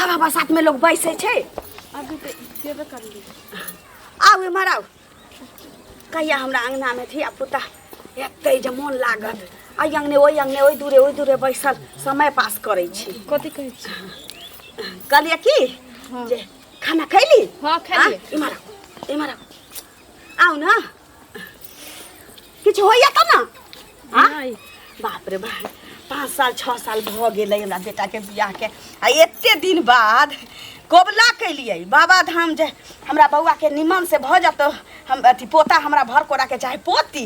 हवा बसात में लोग बैसै छै। अभी तऽ जेबे करली। आउ एम्हर आउ। कहिया हमरा अङ्गनामे धिया पुता एतै जे मोन लागत। एहि अङ्गने ओहि अङ्गने ओहि दूरे ओहि दूरे बैसल समय पास करै छी। कथी कहै छी? कहलियै की जे खाना खैली? हाँ, खैली। इम्हर आउ, इम्हर आउ, आउ ने। किछु होइया तऽ ने? नहि। बाप रे बाप, 5 साल 6 साल भऽ गेलै हमरा बेटाके बियाहके, आ एते दिन बाद कबुला केलियै बाबा धाम जे हमरा बौआके निमन से भऽ जेतौ, हम अथी पोता हमरा भर कोराके चाहे पोती।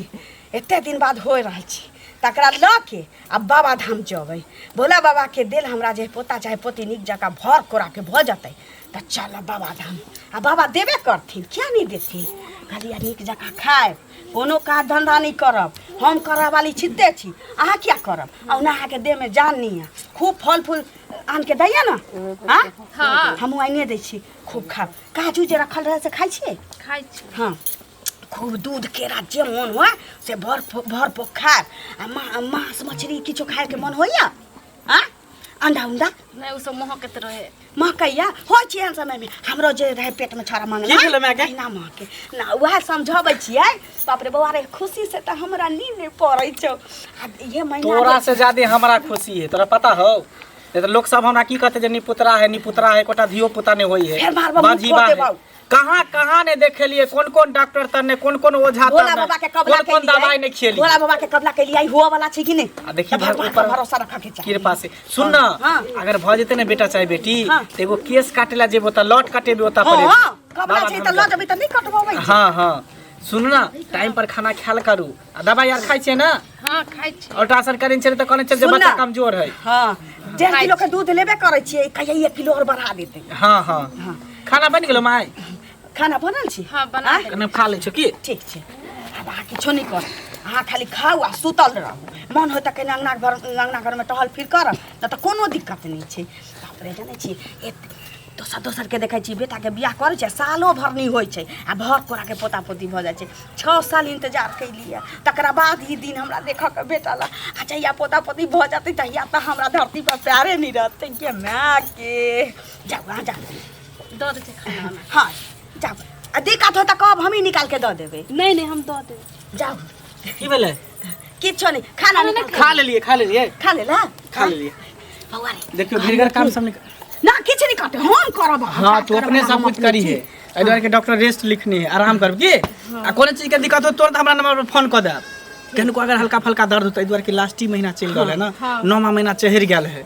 एते दिन बाद होइ रहल छी, तकरा लऽ के आ बाबा धाम जेबै। भोला बाबाके देल हमरा जे पोता चाहे पोती नीक जकाँ भर कोराके भऽ जेतै तऽ चलब बाबा धाम। आ बाबा देबे करथिन, किया नहि देथिन? कहलियै नीक जकाँ खायब, कोनो काज धन्धा नहि करब। हम करऽ वाली छिते छी, अहाँ किया करब? ओना अहाँके देहमे जान नहि यऽ। खूब फल फूल आनिके दैया ने? हाँ। हाँ। हमहूँ आनिए दै छी, खूब खाब। काजू जे रखल रहै से खाइ छियै? खाइ छी। हाँ, खूब दूध केरा जे मोन हुए से भर भर पोख खायब। आ मांस मछली किछो खायके मन होइया? आ अंडा उंडा? नहि, ओ सब महकैत रहे। महकैया होइ छै एहन समयमे। हमरो जे रहै पेटमे छौड़ा मंगला की भेलै मायके? ना महके ना, उएह समझबै छियै। बाप रे बौआ रे, खुशी से तऽ हमरा नींद नहि पड़ै छौ। आ इहे महीना तोरा से ज्यादा हमरा खुशी है, तोरा पता हो? नहीं तो लोग सब हमरा की कहते जे निपुतरा है, निपुतरा है, एकोटा धियो पुता नहीं होई है। फेर मारबो, मुँह बाजी फोड़ बा है। देबौ। कहाँ कहाँ ने देखेलिए, कोन कोन डॉक्टर तर ने, कोन कोन ओझा भोला तर ने, बाबा के कबला कोन कोन केलियै, दवाई ने खेली। भोला बाबा के कबला केलियै, हुआ वाला छै कि नहि? आ देखी तऽ भगवान ऊपर पर भरोसा रखऽ के चाही। कृपा से सुन ना, हाँ। अगर भ जेते ने बेटा चाहे बेटी, हाँ। तो एगो केस काटे ला जेबो त लॉट काटेबे ओता पर। हाँ, कबला छै तऽ लऽ जेबै तऽ नहि कटबबै? हाँ हाँ, सुन ना, टाइम पर खाना ख्याल करू आ दवाई यार खाइ छियै ना? हाँ, खाइ छी। अल्ट्रासाउंड करेने छलै तऽ कहने छलै जे सुन बच्चा ना। कमजोर है। हाँ, 1.5 किलो के दूध लेबे करै छियै, कहिया 1 किलो और बढ़ा देतै। हाँ हाँ। हाँ। खाना बनि गेलो माय? खाना बनल छी। हाँ, बना आँय? देलियै। कने खा लै छौ की? ठीक छै, आब अहाँ किछो नहि करब, अहाँ खाली खाउ आ सुतल रहू। मन होय तऽ कनि अङ्गना घर अङ्गना घरमे टहल फिर करब, नहि तऽ कोनो दिक्कत नहि छै। बाप रे, जनै छी, एक दोसर दोसरके देखै छी बेटाके बियाह करै छै, सालो भर नहि होइ छै आ भर कोराके पोता पोती भऽ जाइ छै। 6 साल इंतजार कैलियै, तकरा बाद ई दिन हमरा देखऽके भेटल। आ जहिया पोता पोती भऽ जेतै तहिया तऽ हमरा धरती पर प्यारे नहि रहतै। गे मायके, जाउ अहाँ, जाउ। दऽ दै छै खाना। हाँ, जाउ। आ दिक्कत हो तऽ कहब, हमही निकालि के दऽ देबै। नहि नहि, हम दऽ देबै। जाउ। की भेलै? किछो नहि, खाना निकाल। खा लेलिए, खा लेलिए। खा लेला? खा लेलिए। बौआ रे, देखियो भीड़गर काम सब निक ना किछु नहि करतै, हम करब। हाँ, तू अपने सब कुछ करी है। एहि दुआरे के डॉक्टर रेस्ट लिखने है, आराम करब की। आ कोनो चीज के दिक्कत हो तुरंत हमरा नंबर पर फोन कऽ देब। कनको अगर हल्का फल्का दर्द होता, एहि दुआरे के लास्टी महीना चलि रहल है ना, 9वां महीना चढ़ि गेल है।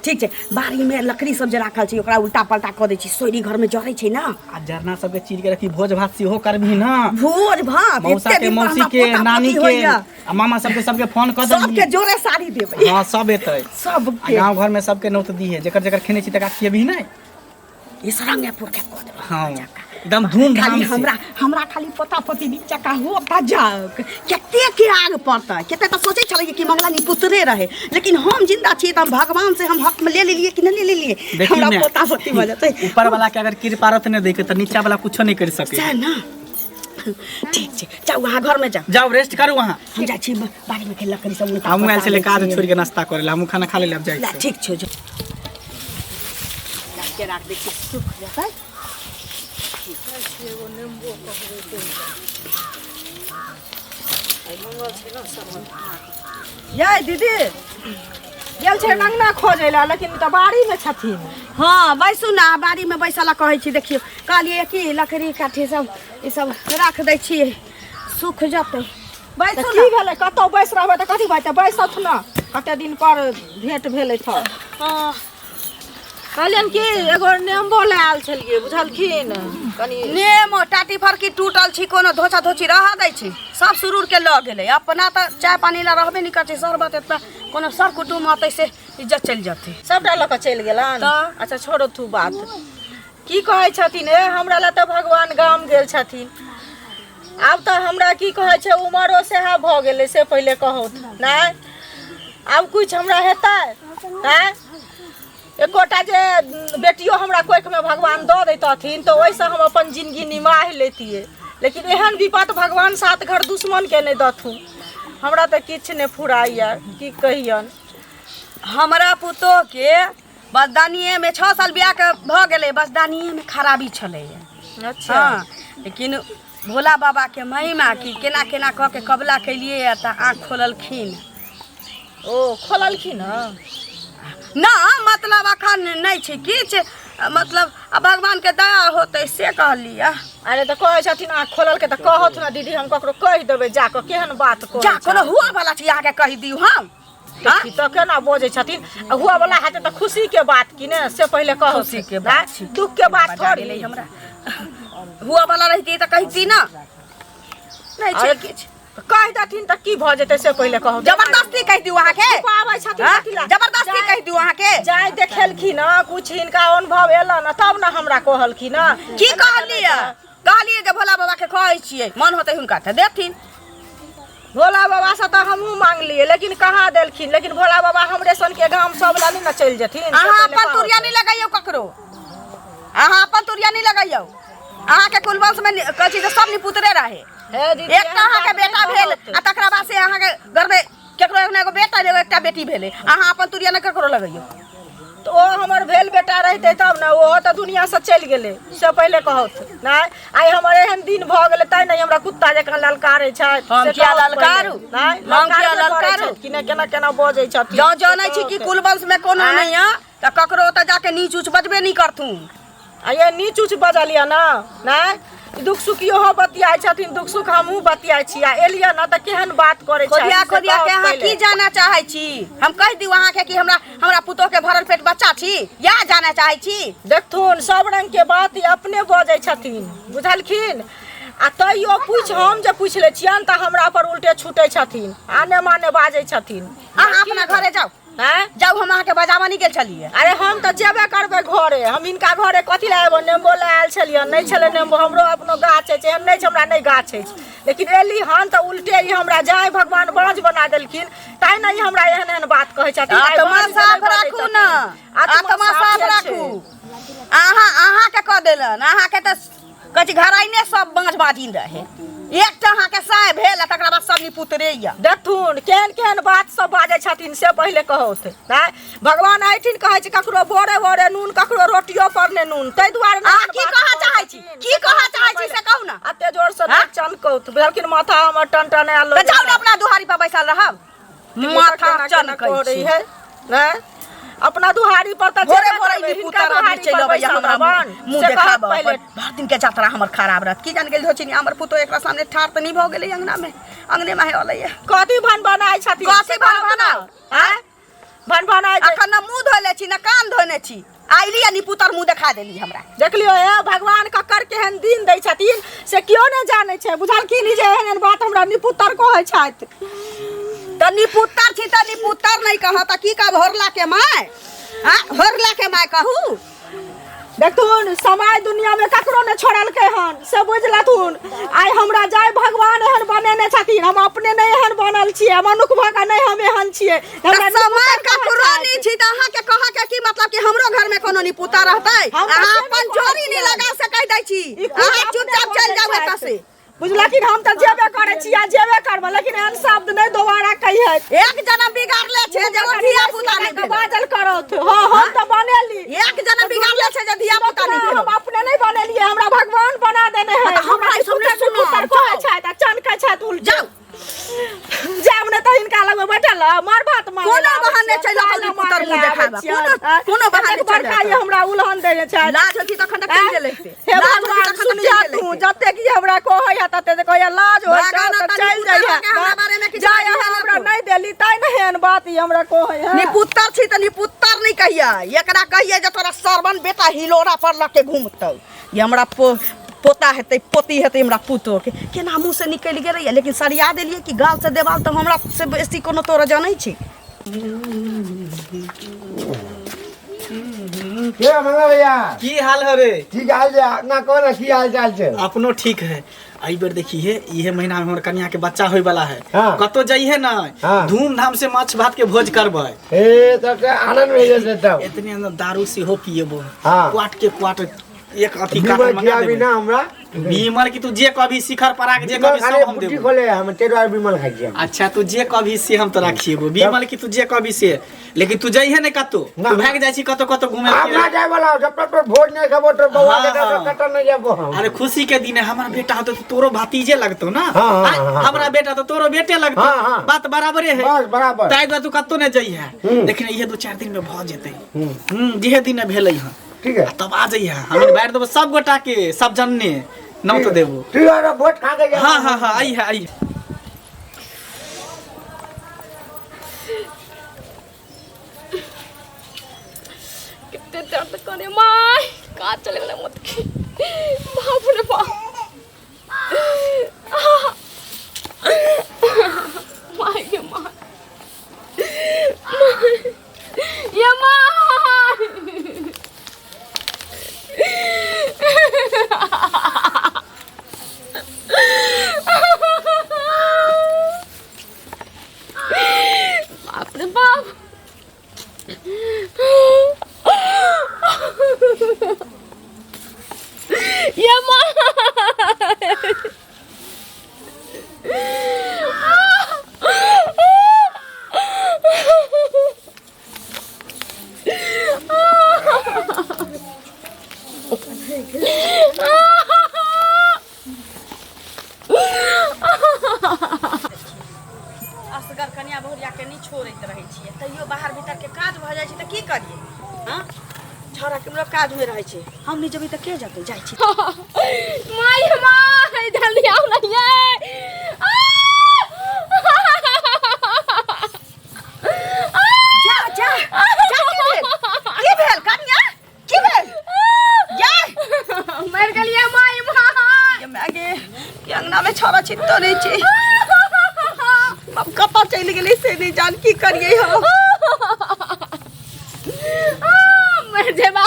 ठीक छै। बाड़ी में लकड़ी सब जे राखल छै ओकरा उल्टा पलटा कऽ दै छी, सोरी घर में जरै छै ना। आ जरना सबके चीर के रखी, भोज भात सेहो करबही ना। भोज भात मौसा एते के, दिन पर मौसी हमरा के, पोता नानी पोती के होइया। आ मामा सबके, सबके फोन कऽ सबके दही। जोरे साड़ी देबै। हाँ, सब एतै। सबके। आ गाँव घर में सबके नौत दी है, जेकर जेकर खेने छी तकरा खियेबही नहि। इस रंगेपुर के कऽ देबै। हाँ, एकदम धूमधाम खाली से। हमरा हमरा खाली पोता पोती नीक जकाँ होता जाओ, कते के आग पड़तै। कते तऽ सोचै छलै कि मंगला नी पुत्रे रहे, लेकिन हम जिंदा छी तऽ हम भगवान से हम हक में ले लेलिए कि नहि ले लेलिए? देखी हमरा ने, पोता पोती भऽ जेतै। ऊपर वाला के अगर कृपा रहत ने देखे तऽ नीचा वाला कुछो नहीं कर सके। सएह ना। ठीक छै, जाउ अहाँ घर में जाउ। जाओ, रेस्ट करू वहाँ। हम जाइ छी बाड़ी में के लकड़ी सब उल्टा हमहूँ आयल पलटा छलै दै काज छियै। छोड़ि के नाश्ता करै लए, हमहूँ खाना खा लेले, आब जाइ ला, छी। ठीक छै, जो। के राख दै छी, सुख जेतै। यै दीदी, गेल छै अंगना खोजै लए, लेकिन तऽ बाड़ी मे छथिन। हाँ, बैसू ने, बाड़ी में बैसल कहै छी। देखियौ, कहलियै कि लकड़ी काठी सब ई सब राख दै छियै, सुख जेतै। तऽ बैसू की ने। भेलै? कतहु बैस रहबै तऽ कथी भऽ जेतै? बैसत ने, कते दिन पर भेंट भेलै तऽ। हाँ। कहलियनि कि एगो नेम्बो लए आयल छलियै, बुझलखिन कनि। नेमो टाटी फरकी टूटल छी, कोनो धोचा धोची रह दै छी, सब सुरूर के लऽ गेलै। अपना तऽ चाय पानी ला रहबे नहि करै छै, शरबत एतऽ कोनो सर कुटुम्ब अतै से इज्जत चलि जेतै। सबटा लऽ कऽ चलि गेलनि। तऽ? अच्छा, छोड़ो तू बात। की कहै छथिन? ए हमरा लए तऽ भगवान गाम गेल छथिन। आब तऽ हमरा की कहै छै, उमरो सएह भऽ गेलै, से पहिले कहू नहि आब किछु हमरा हेतै? आँय, एकोटा जे बेटियो हमरा कोखिमे भगवान दऽ दैतथिन तऽ ओहिसँ हम अपन जिनगी निमाहि लैतियै, लेकिन एहन विपत भगवान सात घर दुश्मनके नहि दथुन। हमरा तऽ किछु नहि फुराइए, की कहियनि। हमरा पुतोहके बसदानिए में 6 साल बियाह के भऽ गेलै, बसदानिए में खराबी छलैया। अच्छा। हाँ, लेकिन भोला बाबा के महिमा कि केना केना कऽ के कबला केलिए तऽ आँख खोललखिन। ओ खोललखिन हँ? ना, मतलब अखन नहि छै किछु, मतलब आ भगवान के दया होतै से कहलियै। अरे तऽ कहै छथिन आँख खोललकै तऽ कहत ने दीदी, हम ककरो कहि देबै जाकऽ, केहन बात कहै जा कोनो छथिन। हुआ वाला छै अहाँके कहि दियौ हम? देखी तऽ केना बजै छथिन। आ हुआ वाला हेतै तऽ खुशी के बात कि ने, से पहिले कहू। खुशी के बात छी, दुख के बात बजा थोड़ी गेलै हमरा। हुआ वाला रहिती तऽ कहिती ना। नहि छै अरे किछु। कहि देथिन तऽ की भऽ जेतै से पहिले कहू। जबरदस्ती कहि दियौ अहाँके? आबै छथिन हाँ? कथी ला? जबरदस्ती कहि दियौ अहाँके? जाय देखेलखिन हँ, कुछ हिनका अनुभव एलन तब ने हमरा कहलखिन हँ। की कहलियै? कहलियै जे भोला बाबा के कहै छियै, मन होतै हुनका तऽ देथिन। भोला बाबा से तऽ हमहूँ मांगलियै, लेकिन कहाँ देलखिन। लेकिन भोला बाबा हमरे सन के गाम सब ला नहि ने चलि जेथिन। से अहाँ पहिले अपन कहू। तुरिया नहि लगैयौ ककरो, अहाँ अपन तुरिया नहि लगैयौ। अहाँके कुलवंश में कहै छी जे सब निपुतरे रहे। हे दीदी, एकटा अहाँके एहन बेटा बात भेल नहि आ तकरा बाद से अहाँके घर में केकरो एगो ने एगो बेटा एगो एकटा बेटी भेलै। अहाँ अपन तुरिया नहि ककरो लगैयौ। तऽ ओ हमर भेल बेटा रहितै तब ने, ओहो तऽ दुनिया से चलि गेलै, से पहिले कहत नहि। आइ हमर एहन दिन भऽ गेलै तैं नहि हमरा कुत्ता जकाँ ललकारै छथि। हम से किया कहत पहिले। ललकारू? नहि, हम किया ललकारबे करै ललकारू? छथि कि नहि, केना केना बजै छथिन जँ से जनै छी कि कहत। कुलवंश में कोनो आँय? नहि यऽ तऽ ककरो ओतऽ जाके नीच ऊँच बजबे नहि करथुन। आ ये नीच ऊँच बजलियै ने? नहि, दुख सुख इहो बतियाइ छथिन, दुख सुख हमहूँ बतियाइ छी। आ एलियै ने तऽ केहन बात करै छथि, खोदिया से खोदिया के कहत अहाँ पहिले। की जानऽ चाहै छी? हम कहि दियौ अहाँके कि हमरा हमरा पुतोह के भरल पेट बच्चा छी, इएह जानऽ चाहै छी? देखथुन, सब रंग के बात ई अपने बजै छथिन, बुझलखिन? आ तैयो पूछि, हम जे पूछि लै छियनि तऽ हमरा पर उल्टे छूटै छथिन, आने माने बाजै छथिन। अहाँ अपना घरे जाउ। आँय? जाउ, हम अहाँके बजाबऽ नहि गेल छलियै। अरे हम तऽ जेबे करबै घरे, हम हिनका घरे कथी लए एबो? नेम्बो लए आयल छलियै, नहि छलै नेम्बो। हमरो अपनो गाछ अछि, एहन नहि छै हमरा नहि गाछ अछि, लेकिन एली हन तऽ उल्टे ई हमरा जाय भगवान बाँझ बना देलखिन, तैं ने ई हमरा एहन एहन बात कहै छथिन। आइ आत्मा बाँझ साफ नहि बजै राखू छथिन। ने, आत्मा साफ साफे छै। राखू। अहाँ अहाँके कऽ देलन, अहाँके तऽ कहै छी घराइने सब बाँझ बाजिन रहे, एकटा अहाँके साय भेल आ तकरा बाद सब निपुतरे यऽ। देखथुन केहन केहन बात सब बाजै छथिन, से पहिले कहौथ। नहि, भगवान एहिठिन कहै छै ककरो बोरे बोरे नून, ककरो रोटियो पर ने नून, ताहि दुआरे ने अहाँ एहन की बात कहऽ कहै चाहै छी? छथिन। की कहऽ चाहै छी से कहू ने। एते जोर से हाँ? चमकौत, बुझलखिन? माथा हमर टन आयल। तऽ जाउ ने, अपना दुहारी पर बैसल रहब, माथा चनकै रही छी। है नहि, अपना दुहारी पर तऽ भोरे जेबे भोरे करबै, ई हिनका पुतर आदमी दुहारी चलि पर अबैया बैसल हमरा रहबन, मुँह से कहत देखाबऽ पहिले। अपन। भरि दिन के यात्रा हमर खराब रहत। की जान गेल होचिन हमर पुतोह एकरा सामने ठाढ़ तऽ नहि भऽ गेलै अंगना में, अंगने में अलैया। कथी भन बनाइ छथिन? कथी से भन कहत ने। बनाउ? आँय? भन बनाइ छै। अखन न मुँह धोले छी न कान धोने छी, आइली आ निपुतर मुँह देखा देली हमरा। देखलियो हे भगवान ककर केहन दिन दै छथिन से केओ नहि जानै छै, बुझलखिन? ई जे एहन एहन बात हमरा निपुतर कहै छथि। तऽ निपुतर छी तऽ निपुतर नहि कहऽ तऽ की कहब? होरला के माय? हाँ, होरला के माय कहू। देखथुन, समय दुनिया में ककरो नहि छोड़लकै हन, से बुझलथुन। आइ हमरा जाय भगवान एहन बनेने छथिन, हम अपने नहि एहन बनल छियै, मनुख भऽ कऽ नहि हम एहन छियै। तऽ हमरा समय निपुतर कहै ककरो छथि। नहि छी तऽ अहाँके कहऽ के की मतलब कि हमरो घर में कोनो निपुता रहतै? हम तऽ अहाँ से नहि अपन कहै जोड़ी नहि छियै। लगा से कहि दै छी। ई खुद अहाँ अपने चुपचाप बजै चलि जाउ एतऽ छथि। से। बुझलखिन? हम तऽ जेबे करै छी आ जेबे करबै, लेकिन एहन शब्द नहि दोबारा कहियै। एक जना बिगाड़ले छै जे ओ धिया पुता नहि भेलै। बाजल करत। हँ, हम तऽ बनेली। एक जना बिगाड़ले छै जे धिया पुता नहि हम भेलै। अपने नहि बनेलियै, हमरा भगवान बना देने है। तऽ हमरा ई सब नहि सुनाउ, निपुतर कहै जाउ। छथि आ चनकै छथि उल्टे। जाउ। जायब नहि तऽ हिनका लगमे बैठल रह, मार भात मांगे कोनो लए आबै बहाने छियनि, चलि खाय जाउ, लए निपुतर मांगे मुँह लए आबै देखाबऽ। छियनि। कोनो कोनो बहाने एतेक चलि बड़का जाउ। ई हमरा उलहन देने छथि। लाज होती तखन तऽ चलि गेल रहितै। हे लाज होती भगवान तखन तऽ चलि सुनिया गेल तू रहितै। जतेक ई हमरा कहै है तते जे कहैया लाज होइ भागा छै न तऽ तनी चलि पुतर जाइया। के हमरा बारे में किछु जाय बाजिहे न हमरा तू। नहि देली तैं ने एहन बात ई हमरा कहै है। निपुत्तर छी तऽ निपुत्तर नहि कहियै, एकरा कहियै जे तोरा सरवन बेटा हिलोरा पर लऽ के घूमतौ। ये हमरा पोता हेतै, पोती हेतै हमरा पुतोहके, केना मुँहसँ निकलि गेलैए, लेकिन सरिया देलियै कि गालसँ देवाल तऽ हमरा से बेसी कोनो तोरा जनै छी। के मंगला भैया, की हाल है रे? ठीक हाल छै। अपना कहो ना, की हाल चाल छै? अपनो ठीक है। एहि बेर देखी हे, इहे महीना में हमर कन्या के बच्चा होय वाला है। हाँ। कतो जाइहे ना, हाँ। धूमधाम से माछ भात के भोज करबै। ए तब तऽ आनंद भए जेतै तब। एतने अंदर दारू सेहो पिएबो। हाँ। क्वाट के क्वाट एक अथी दू कार्टन बेर मंगा खियाबी देबै। ना हमरा। बीमल की तू जे कभी शिखर पर आके जे विमल कभी खाली सब हम बुट्टी देबो। खोले हम ते दुआरे विमल खाइ छियै हम। अच्छा तू जे कभी से हम तोरा खिएबो बीमल की तू जे कभी से, लेकिन तू जइहे ने कतौ, ना। तू भाग जाइ छी कतौ कतौ घूमे आब ना जाय वाला, जब तक तोर भोज नहीं खेबो तो बौआ के हाँ, दादा हाँ। कतऽ नहीं जाबो हम। अरे खुशी के दिन है, हमारा बेटा होतो तो तोरो भतीजे लगतो ना। हाँ, हाँ, आय, हाँ, हाँ। हमारा बेटा तो तोरो बेटे लगतो। हाँ, हाँ। बात बराबरे है, बस बराबर। ताहि दुआरे तू कतौ ने जइहे। हम्म। लेकिन इहे 2-4 दिन में भ जेतै। हम्म। जेहे दिन भेलै हँ ठीक है। तब आ जइहे, हम बाहर देबो सब गोटा के, सब जनने नौ तो देबो। ठीक है, भोज खा के जाबो। हाँ हाँ हाँ आई है आई है। कितने दर्द करे माय, का चले गेलै मत के, बाप रे बाप, my गे my, ये my. बाप रे बाप, ये माँ। असगर कनिया बहुरिया के नहि छोड़ैत रहै छियै, तैयो बाहर भीतर के काज भऽ जाइ छै तऽ की करियै। हाँ छौड़ा के हमरा काज में रहै छै, हम नहि जेबै तऽ के जेतै? जाइ छी। My my, जल्दी आओ ना ये। जा जा जा, की भेल की भेल कनिया, की भेल? जा मर गेलियै my my. ये माय गे, के अंगना में छौड़ा छितो नहि छै, बाप कतऽ चलि गेलै से नहि जान, की करियै हम। मर जेबा,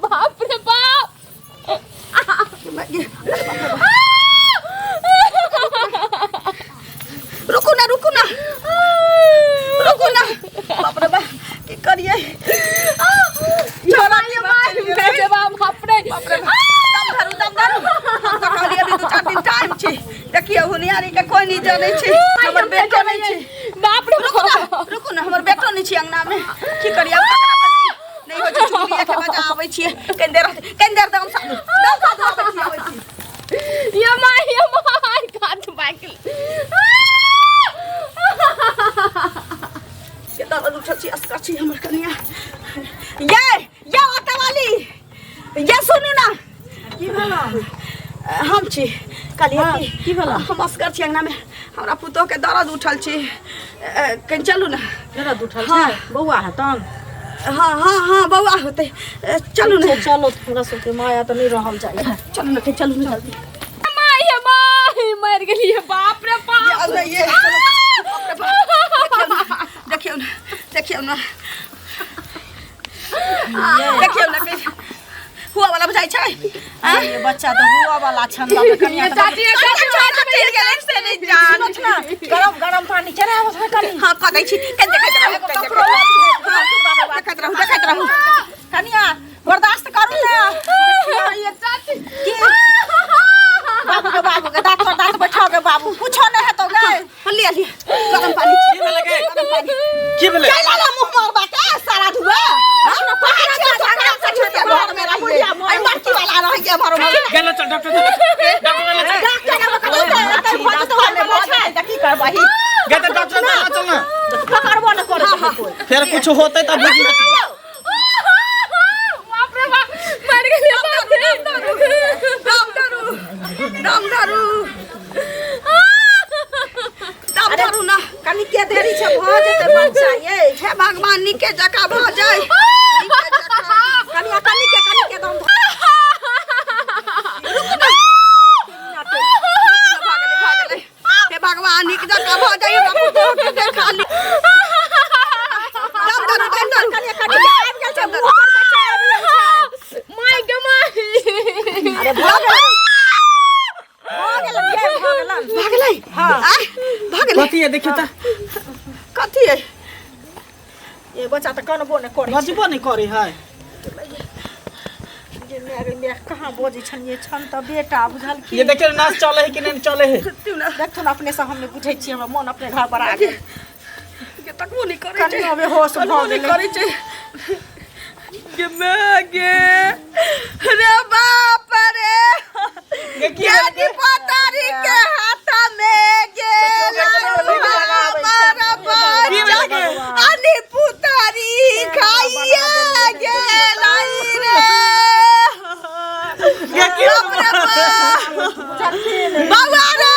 बाप रे बाप। ये माय गे, अरे बाप रे बाप। रुकू ना रुकू ना रुकू ना, बाप रे बाप की करियै। छौड़ा के my, मर जेबा, बाप रे। बाप रे बाप, दम धरू दम धरू, हम तऽ कहलियै अभी 2-4 दिन टाइम छै, देखियौ होनिहारी के कोइ नहि जानै छै, हमर बेटो नहि छै। बाप रे रुकू ना रुकू ना, हमर बेटो नहि छै अंगना में, की करियै आब ककरा बजैयै? नहि होइ छै, चुगलिया के बजा आबै छियै, कनि देर रहतै, कनि देर दम साधु दम साधु, आबै छी आबै छी। ये my ये my, काट बाकल। के दर्द उठल छी, असगर छी हमर कनिया। ये ये ऑटो वाली, ये सुनू ना। की भेल? हम छी कहलियै हाँ, की भेल? हम असगर छी अंगना में, हमरा पुतोह के दर्द उठल छी, कनि चलू ना। दर्द उठल हाँ। छै? बौआ हेतन? हाँ हाँ हाँ बौआ होतै, चलू ना। चलो, हमरा सबके माया तऽ नहि रहल जाइ। चलू ना, चलू ना जल्दी। My ये my, मर गेलियै, बाप रे बाप। ये ये बाप रे बाप, देखियौ ना देखियौ ना देखियौ ना, देखियौ ना, हुआ वाला बुझाइ छै? आँय? ये बच्चा तऽ हुआ वाला छन, बाप रे, कनिया ये तऽ चाची ये चाची छौड़ा चलि गेलै से नहि जान। सुनत ना, गरम गरम पानी चढ़ाबो छै कनि। हाँ कऽ दै छी, कनि देखैत रहू, कनि देखैत रहू। हाँ, देखैत रहू देखैत रहू। कनिया बर्दाश्त करू ना। ये चाची की बाबू के बाबू के दांत पर दांत बैठाओ के बाबू, कुछो नहीं हेतौ गे। हाँ, लिअ लिअ गरम पानी। की भेलै गे? गरम पानी। की भेलै? चलि आला मुँह मारबा के सारा धुआ। हाँ, पकड़ के झगड़ा से छुट्टी घर में रहिए। अइ मटकी वाला रहिए मारो मारो। गेलो चल डॉक्टर चल, डॉक्टर लग चल। डॉक्टर लग कतौ जेतै, भऽ जेतौ, हमरे भऽ जेतै तऽ की करबही? गे तऽ डॉक्टर लग चल ना। पकड़बो न करै छै कोइ। फेर कुछ होतै तब बुझि जेतै। बाप रे बाप, मर गेलियै, बाप रे। दम धरू दम धरू दम धरू ना। कनि के देरी छै, भऽ जेतै बच्चा ये। हे भगवान, नीके जकाँ भऽ जाय, नीके जकाँ। कनिया कनि के कनि के दम धरू। भऽ गेलै भऽ गेलै, हे भगवान नीक जकाँ भऽ जाय, हमरा पुतोह के देखा ली। दम धरू दम धरू। कनिया कनि के आबि गेल छै, मुँह पर बच्चा आबि गेल छै। My गे my. अरे भऽ गेलै भऽ गेलै ये, भऽ गेलै। भऽ गेलै? हाँ। आँय, भऽ गेलै? कथी है देखियौ तऽ। कथी है? ये बच्चा तऽ कनबो नहि करै छै। बजबो नहि करै है। जे माय गे मैं कहाँ बजै छन ये छन तऽ बेटा बुझलखिन। ये देखियो नस चले है कि नहीं चले है। देखथुन अपने से हम नहि बुझै छियै, हमरा मोन अपने घबरा गेल। के तकबो नहि करै छै। कनियो बेहोश तकबो भऽ नहि गेलै। करै छै। गे माय गे, रे बाप रे। गे की भेल गे? के पतारी के हाथ में गेल हमर की भेल गे? अली पुतारी खाइए गेल रे। गे की बाप रे बाप। बौआ रे,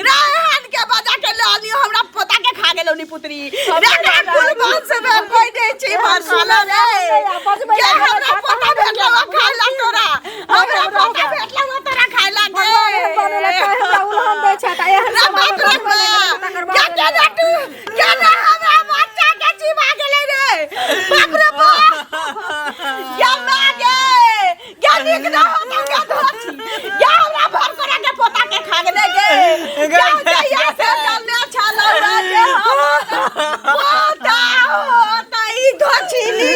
रायहान के बजा के लऽ आनियौ, हमरा पोता के खा गेलौ नी पुत्री रे। का कुल वंश में कोई नहीं छै भरसल रे। के हमरा पोता भेटलौ आ खाइला तोरा, हमरा पोता भेटलौ आ तोरा खाइला गे। बनेला काहे हमरा उलहन दै छै तऽ एहन रे समाज बाप रे बनेला बाप। तकर के बाद के रे तू के रे हमरा बच्चा के चिबा गेलै रे। बाप रे बाप। गे माँ गे, गे नीक न होतौ गे धोती गे, हमरा भर कोरा के पोता के खा गेलै गे। गे जहिया से चलने छलौ रे जे हमर पोता होता ई धोछिनी